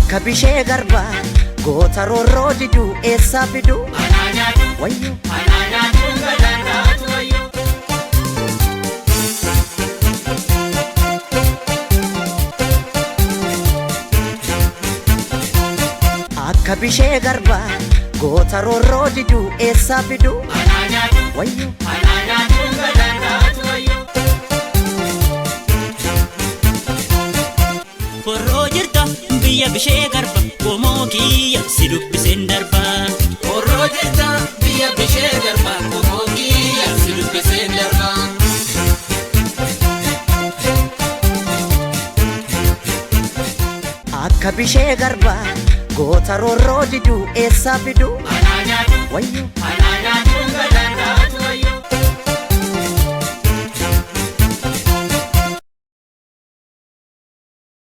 Akka bishee garbaa goota roorroo diduu eessaa fiduu? Wayyoo. Akka bishee garbaa goota roorroo diduu eessaa fiduu? Wayyoo. Horroo jirta biyya bishee garba qomoo kiyya si dubbiseen darba. Horroo jirta biyya bishee garba qomoo kiyya si dubbiseen darba. Akka bishee garbaa goota roorroo diduu eessaa fiduu? Wayyoo.